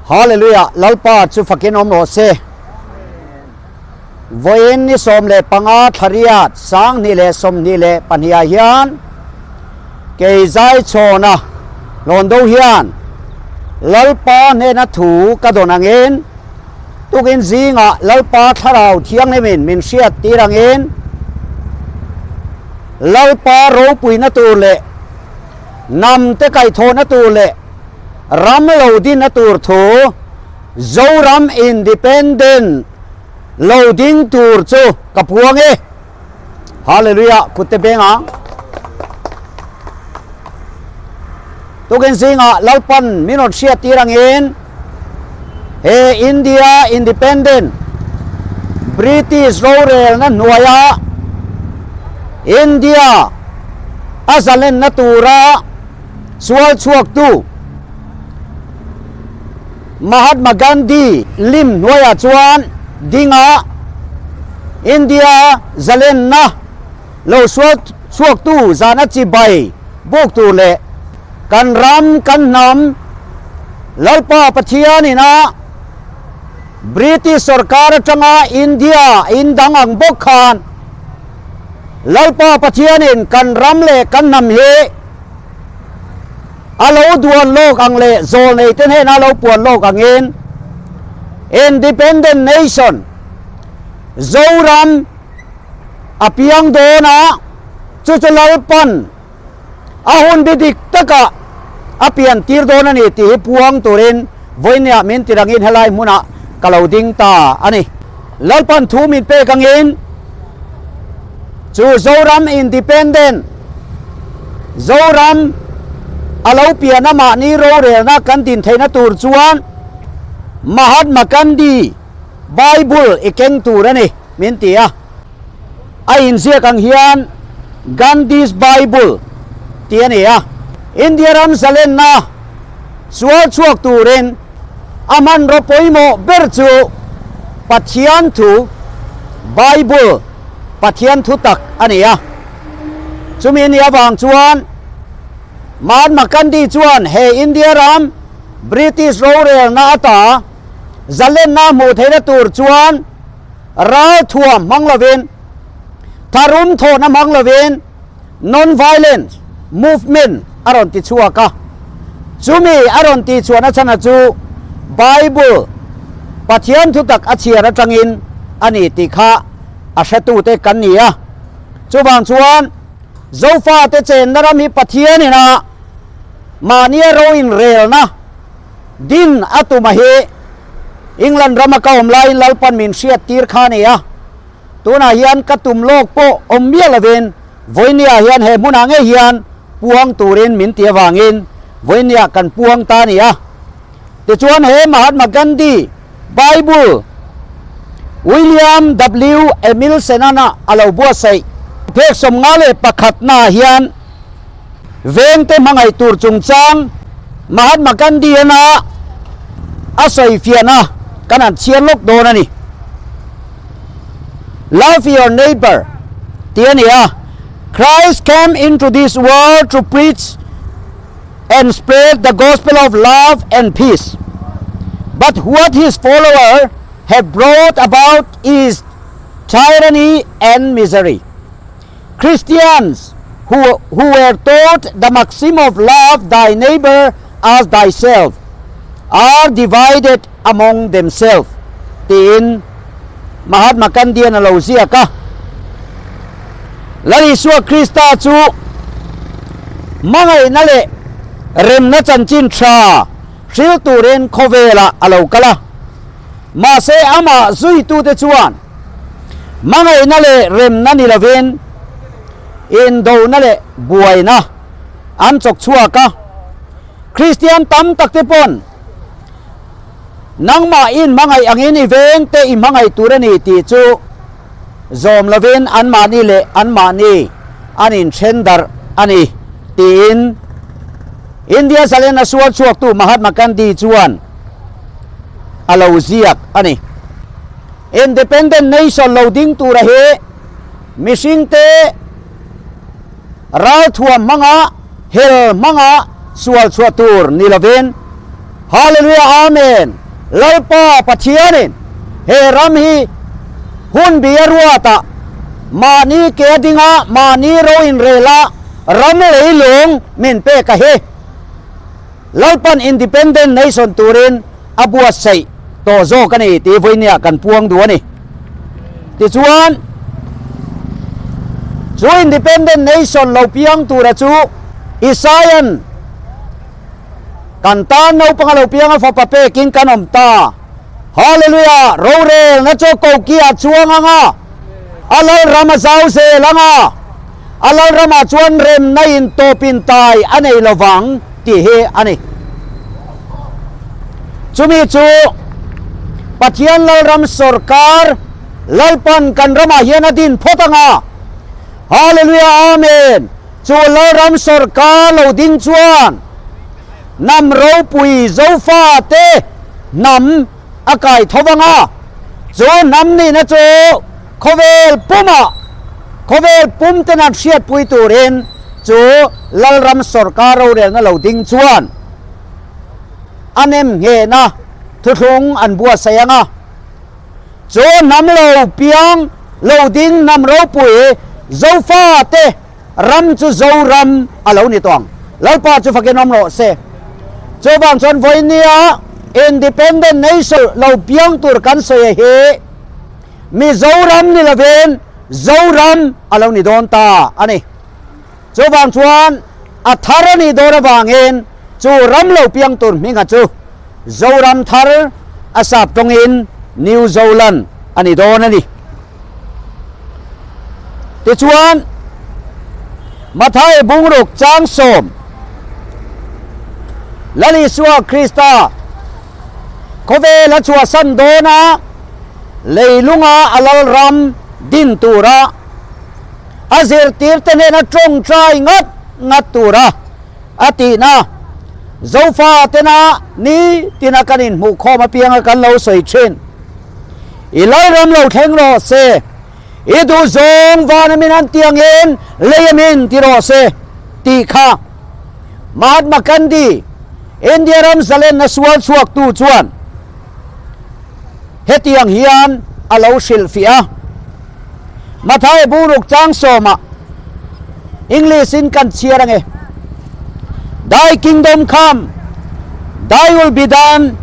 Hallelujah Lalpa chu fakin awm rawh se. Vawiin ni 15 thlariat 2022 ah hian kei Zaichhawna Hlawndo hian Lalpa hnena thu ka dawn angin tukin zingah Lalpa Thlarau Thianghlimin min hriat tir angin Lalpa ropuina tur leh hnamte kaihthawhna tur leh ram lo dinna tur thu Zoram Independent lo ding tur chu ka puang e. Hallelujah kutte beng ang. Tukin zingah Lalpan min rawn hriat tir angin he India Independent British rorelna hnuaia India a zalenna tura sual chhuaktu Mahatma Gandhi lim hnuaiah chuan dinga India zalenna lo sual chhuaktu zana chibai buk tur leh kan ram kan hnam Lalpa Pathian ina British sorkar atanga India in dang ang bawk khan Lalpa Pathianin kan ram leh kan hnam hi a lo duan lawk ang leh zawlnei te hnena lo puan lawk angin Independent Nation Zoram a piang dawn a, chu chu Lalpan a hun bi dik taka a pian tir dawn a ni tih hi puang turin vawinia min tir angin helai hmunah ka lo ding ta a ni. Lalpan thu min pek angin chu Zoram Independent Zoram a lo pian a mahni rorelna kan din theihna tur chuan Mahatma Gandhi Bible i keng tur a ni min ti a. A inziak ang hian Gandhi's Bible tih a ni a. India ram zalenna sual chhuak turin a hmanraw pawimawh ber chu Pathian thu, Bible, Pathian thu tak a ni a. Chumi ni avang chuan Mahatma Gandhi chuan he India ram British rorelna ata zalenna hmuh theihna tur chuan ral thuam hmang lovin, tharum thawhna hmang lovin Non-violence movement a rawn ti chhuak a. Chumi a rawn tih chhuahna chhana chu Bible, Pathian thutak a chhiar atangin a ni tih kha a hretute kan ni a. Chuvang chuan Zofate chenna ram hi Pathianin a mahnia ro inrelna din a tum a hi England rama ka awm laiin Lalpan min hriattir kha a ni a. Tunah hian ka tum lawk pawh awm miah lovin vawinia hian he hmunah ngei hian puang turin min ti avangin vawinia kan puang ta a ni a. Tichuan he Mahatma Gandhi Bible William W. Emil Senana a lo buatsaih phek 51 naah hian vengte hmangaih tur chungchang Mahatma Gandhi ana a sawifiahna kan han chhiar lawk dawn a ni. Love your neighbor tih a ni a, Christ came into this world to preach and spread the gospel of love and peace. But what his follower have brought about is tyranny and misery. Christians who, who were taught the maxim of love thy neighbor as thyself are divided among themselves tiin Mahatma Gandhi-a'n a lo ziak a. Lal Isua Krista chu hmangaihna leh remna chanchin tha hril turin khawvelah a lo kal a. Mahse amah zuitute chuan hmangaihna leh remna ni lovin indona leh buaina an chawk chhuak a. Kristian tam takte pawn Nangmah in hmangaih angin i veng te i hmangaih tur a ni tih chu zawm lovin anmahni leh anmahni an inthen darh a ni, tiin India zalena sual chhuaktu Mahatma Gandhi chuan a lo ziak a ni. Independent nation lo ding tura hi mihringte ralthuam hmanga hel hmanga sual chhuah tur ni lovin. Hallelujah Amen Lalpa Pathianin he ram hi hun bi a ruat ah mahni ke a ding a mahni ro inrel a ram leilung min pek a hi Lalpan Independent Nation turin a buatsaih tawh zawk a ni tih vawinia kan puang duh a ni. Tichuan, chu Independent Nation lo piang tura chu Isaian kan tan naupang a lo piang a fapa pekin kan awm ta. Hallelujah! Rorelna chu koki ah chuang ang a, a lalram a zau zel ang a, a lalramah chuan remna in tawp in tai a nei lovang tih hi a ni. Chumi chu Pathian lalram sawrkar Lalpan kan ramah hian a din phawt ang a. Hallelujah Amen! Chu lalram sawrkar lo ding chuan hnam ropui Zofa te hnam a kai tho vang a, chu hnam nihna chu khawvel pumah khawvel pum ten an hriatpui turin chu lalram sawrkar rorelna lo ding chuan a nem nghehna thuthlung an buatsaih ang a. Chu hnam lo piang lo ding hnam ropui Zofa te ram chu Zoram a lo ni tawh ang. Lalpa chu fakin awm rawh se. Chuvang chuan vawinia Independent Nation lo piang tur kan sawi a hi Mizoram ni lovin Zoram a lo ni dawn ta a ni. Chuvang chuan a thar a nih dawn avangin chu ram lo piang tur hminga chu Zoram thar a sap tawngin New Zoland a ni dawn a ni. Tichuan, Mathai bungruk chang sawm Lal Isua Krista khawvel a chhuahsan dawn a, leilunga a lalram din tura a zirtirte hnena tawngtai ngat ngat tura a tihna Zofa tena nitina kan inhmuhkhawm apianga kan lo sawi thin. I lalram lo thleng rawh se, i duhzawng van a min an ti angin lei a min ti rawh se tih kha Mahatma Gandhi, India ram zalenna sual chhuaktu chuan hetiang hian a lo hrilhfiah a. Mathai Buruk chang sawmah English in kan chhiar ange, Thy kingdom come, thy will be done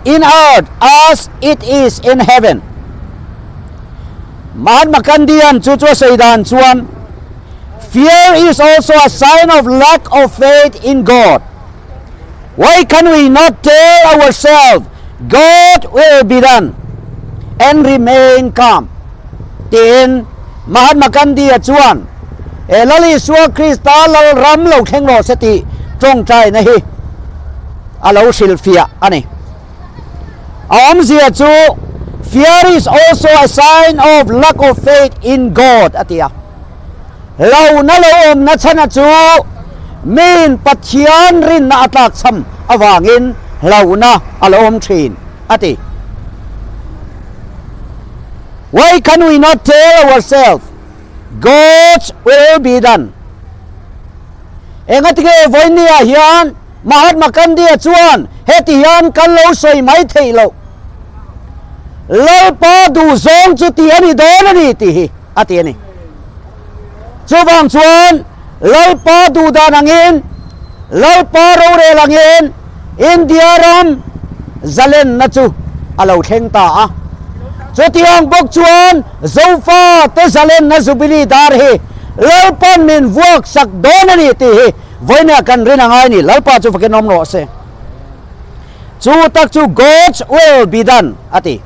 in earth as it is in heaven. Mahatma Gandhi-an chu chu a sawi dan chuan, Fear is also a sign of lack of faith in God. Why can we not tell ourselves God will be done and remain calm? Tiin Mahatma Gandhi-a chuan he Lal Isua Krista Lal ram lo thleng rawh se tih tawngtaina hi a lo hrilhfiah a ni. A awmzia chu Fear is also a sign of lack of faith in God a ti a. Hlauhna lo awmna chhana chu miin Pathian rinna a tlakchham avangin hlauhna a lo awm thin, a ti. Why can we not tell ourselves God's will be done? Engatinge vawinia hian Mahatma Gandhi-a chuan heti hian kan lo sawi mai theih loh? Lalpa duhzawng chu tih a ni dawn a ni tih hi. a ti a ni. Chuvang chuan Lalpa duhdan angin, Lalpa rorel angin India ram zalenna chu a lo thleng ta a. Chutiang bawk chuan Zofa te zalenna Jubilee dar hi Lalpa'n min vuak sak dawn a ni tih hi vawinia kan rin a ngai a ni. Lalpa chu fakin awm rawh se. Chu tak chu God's will be done a ti.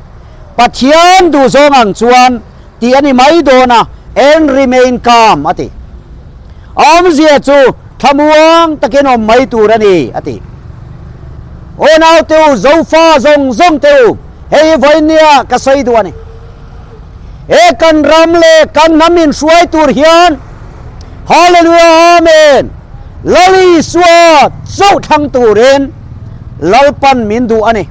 Pathian duhzawng ang chuan tih a ni mai dawn a, and remain calm a ti. A awmzia chu thlamuang takin awm mai tur a ni a ti. Aw naute u, Zofa zawng zawng te u, hei hi vawinia ka sawi duh a ni. He kan ram leh kan hnam in hruai tur hian Hallelujah Amen Lal Isua chauh thlang turin Lalpan min duh a ni.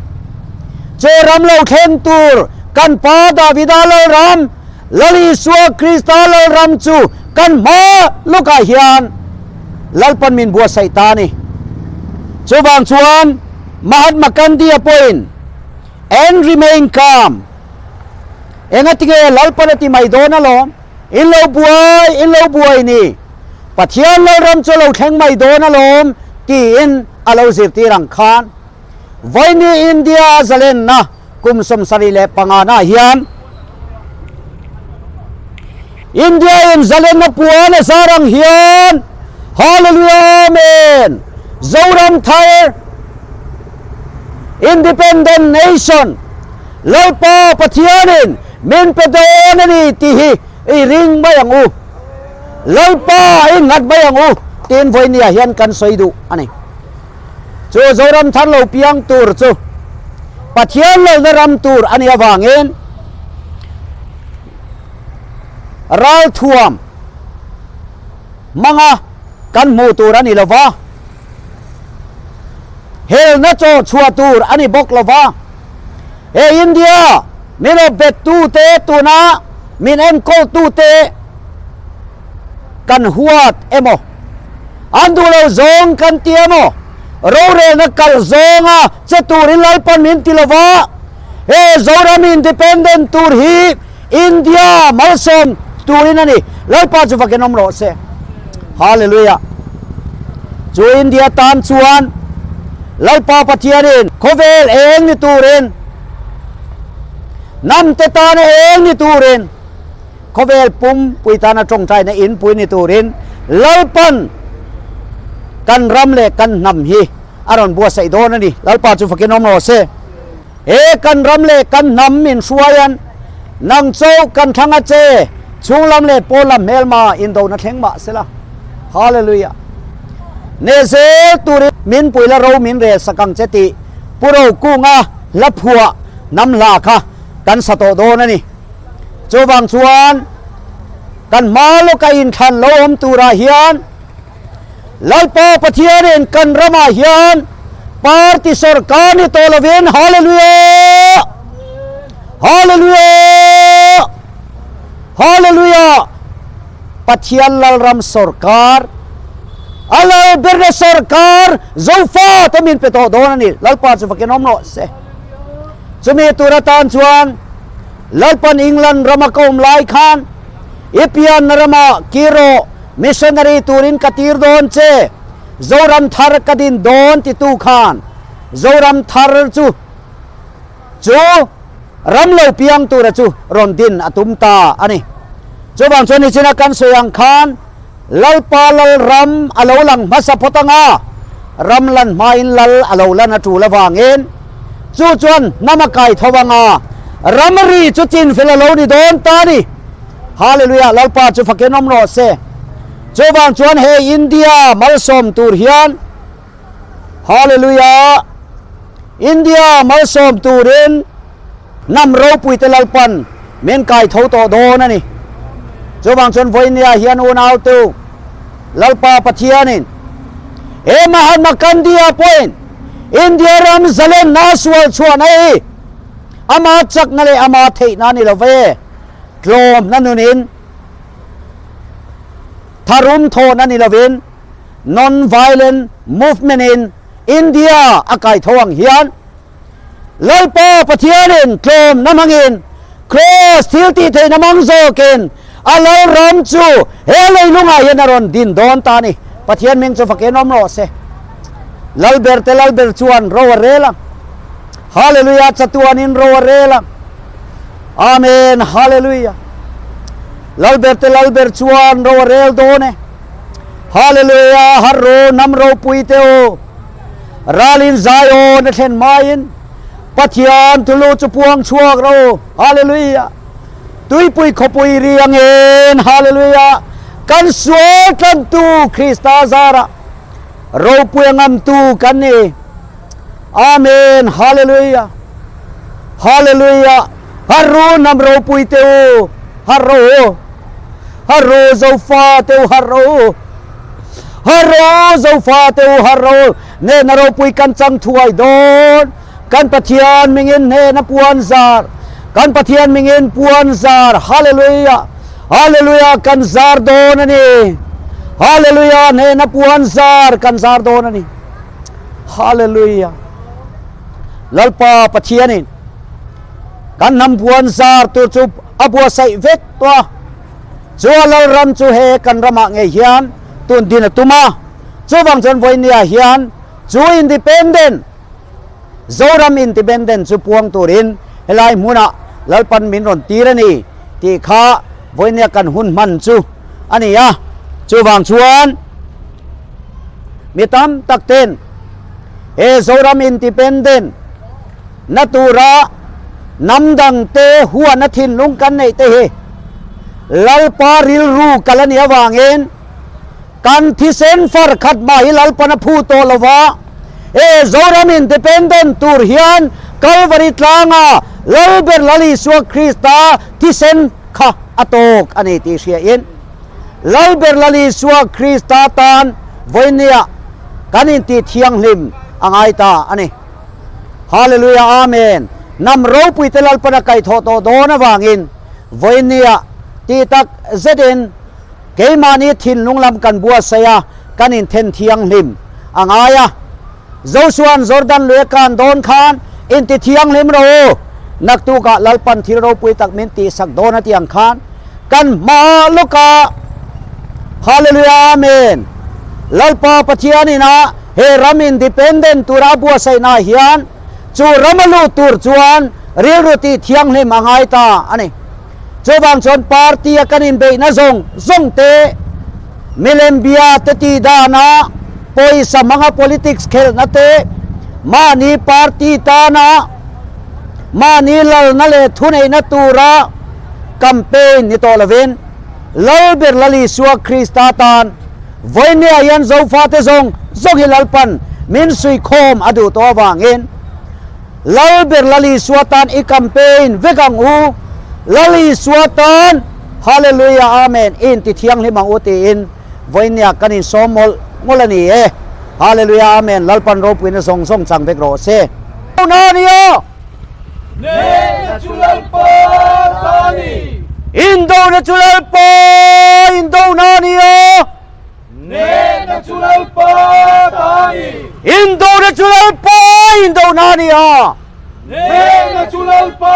Chu ram lo thleng tur kan Pa Davida Lalram, Lal Isua Krista Lalram chu kan hma lukah hian Lalpan min buatsaih ta a ni. Chuvang chuan. Mahatma Gandhi-a pawhin And remain calm. Engatinge Lalpan a ti mai dawn alawm? In lo buai, in lo buai ni. Pathian Lalram chu a lo thleng mai dawn alawm tiin a lo zirtir ang khan. Vawiini India a zalenna kum 75 naah hian India in zalenna puan a zar ang hian Hallelujah Amen Zoram thar Independent Nation Lalpa Pathianin min pe dawn a ni tih hi i ring mai ang u. Lalpa i nghat mai ang u tiin vawinia hian kan sawi duh a ni. Chu Zoram thar lo piang tur chu Pathian lalna ram tur a nih avangin ralthuam hmanga kan hmuh tur a ni lo va, helna chaw chhuah tur a ni bawk lo va. He India min awp bettute tuna min enkawltute kan huat emaw, an duh lo zawng kan ti emaw, rorelna kalh zawnga che turin Lalpan min ti lo va, he Zoram Independent tur hi India malsawm turin a ni. Lalpa chu vakin awm rawh se. Hallelujah. Chu India tan chuan Lalpa Pathianin khawvel eng ni turin, hnamte tana eng ni turin, Khawvel pum pui tana tawngtaina in pui ni turin Lalpan kan ram leh kan hnam hi a rawn buatsaih dawn a ni. Lalpa chu fakin awm rawh se. He kan ram leh kan hnam min hruaian nang chauh kan thlang a che, chhunglam leh pawnlam hmelma indona thleng mah sela. Hallelujah. Neh zel turin min pui la ro min rel sak ang che tih Pu Rokunga hla phuah hnam hla kha kan sa tawh dawn a ni. Chuvang chuan kan hma lawka inthlan lo awm turah hian Lalpa Pathianin kan ramah hian party sorkar ni tawh lovin Hallelujah! Hallelujah! Hallelujah! Pathian Lalram sorkar, a lal berna sorkar Zofa te min pe tawh dawn a ni. Lalpa chu fakin awm rawh se. Chumi tur atan chuan Lalpan England rama ka awm lai khan i pianna rama kiro missionary turin ka tir dawn che, Zoram thar ka din dawn titu khan Zoram thar chu chu ram lo piang tura chu rawn din a tum ta a ni. Chuvang chuan nichina kan sawi ang khan Lalpa Lalram a lo lang hmasa phawt ang a, ram lan hmain Lal a lo lan a tul avangin chu chuan hnam a kai tho ang a, ramri chu chinfel a lo ni dawn ta a ni. Hallelujah! Lalpa chu fakin awm rawh se. Chuvang chuan he India malsawm tur hian Hallelujah! India malsawm turin hnam ropuite Lalpan min kai tho tawh dawn a ni. Chuvang chuan vawinia hian unautu Lalpa Pathianin he Mahatma Gandhi-a pawhin India ram zalenna sual chhuahna hi ama chakna leh ama theihna a ni lo ve, tlawmna nunin tharum thawhna ni lovin Non-violent movement in India a kai tho ang hian Lalpa Pathianin tlawmna hmangin Kraws thil tih theihna hmang zawkin a Lalram chu he leilungah hian a rawn din dawn ta a ni. Pathian hming chu fakin awm rawh se. Lalber te Lalber chuan ro a rel ang. Hallelujah chatuanin ro a rel ang. Amen Hallelujah. Lalber te Lalber chuan ro a rel dawn e. Hallelujah har ro nam ropui te u ralin Zion a thlen hmain Pathian tulu chu puang chhuak ro Hallelujah tuipui khawpui ri angin Hallelujah kan sual tlantu Krista zara ropui a ngamtu kan ni Amen Hallelujah Hallelujah har ro nam ropui te u har ro Har ro zofa te u har ro Har ro zofa te u har ro Hnehna ropui kan chang thuai dawn Kan Pathian mingin hnehna puan zar Kan Pathian mingin puan zar Hallelujah Hallelujah kan zar dawn a ni Hallelujah hnehna puan zar kan zar dawn a ni Hallelujah. Lalpa Pathianin kan hnam buan zar tur chu a buatsaih vek tawh a, chu a Lalram chu he kan ramah ngei hian tun din a tum a, chuvang chuan vawinia hian chu independent Zoram independent chu puang turin helai hmunah Lalpan min rawn tir a ni tih kha vawinia kan hun hman chu a ni a, chuvang chuan mi tam tak ten he Zoram independent na tura hnam dangte huana thinlung kan neih te hi Lalpa rilru kal a nih avangin kan thisen far khat mah hi Lalpan a phu tawh lo va, he Zoram independent tur hian Kalvari tlanga Lalber Lal Isua Krista thisen kha a tawk a ni tih hriain Lalber Lal Isua Krista tan vawinia kan intih thianghlim a ngai ta a ni. Hallelujah Amen Hnam ropui te Lalpan a kaihthawh tawh dawn avangin vawinia tih tak zetin keimahni thinlung lam kan buatsaih a, kan inthen thianghlim a ngai a. Josua'n Jordan lui a kan dawn khan inti thianghlim rawh u, naktukah Lalpan thil ropui tak min tihsak dawn a tih ang khan kan hma lawka Hallelujah Amen Lalpa Pathian ina he ram independent tura a buatsaihna hian chu ram a lut tur chuan rilru tih thianghlim a ngai ta a ni. Chuvang chuan party a kan inbeihna zawng zawng te, milem bia te tih dana pawisa hmanga politics khelhna te, mahni party tana mahni lalna leh thuneihna tura campaign ni tawh lovin Lalber Lal Isua Krista tan vawinia hian Zofate zawng zawng hi Lalpan min suikhawm a duh tawh avangin Lalber Lal Isua tan i campaign vek ang u, Lal Isua tan Hallelujah Amen i inti thianghlim ang u tiin vawinia kan insawm mawlh mawlh a ni e. Hallelujah Amen Lalpan ropuina zawng zawng chang vek rawh se. Nania! Nena chu Lalpa ta ni. Indona chu Lalpa indona a ni a. Nena chu Lalpa ta ni. Indona chu Lalpa indona a ni a. Nena chu Lalpa.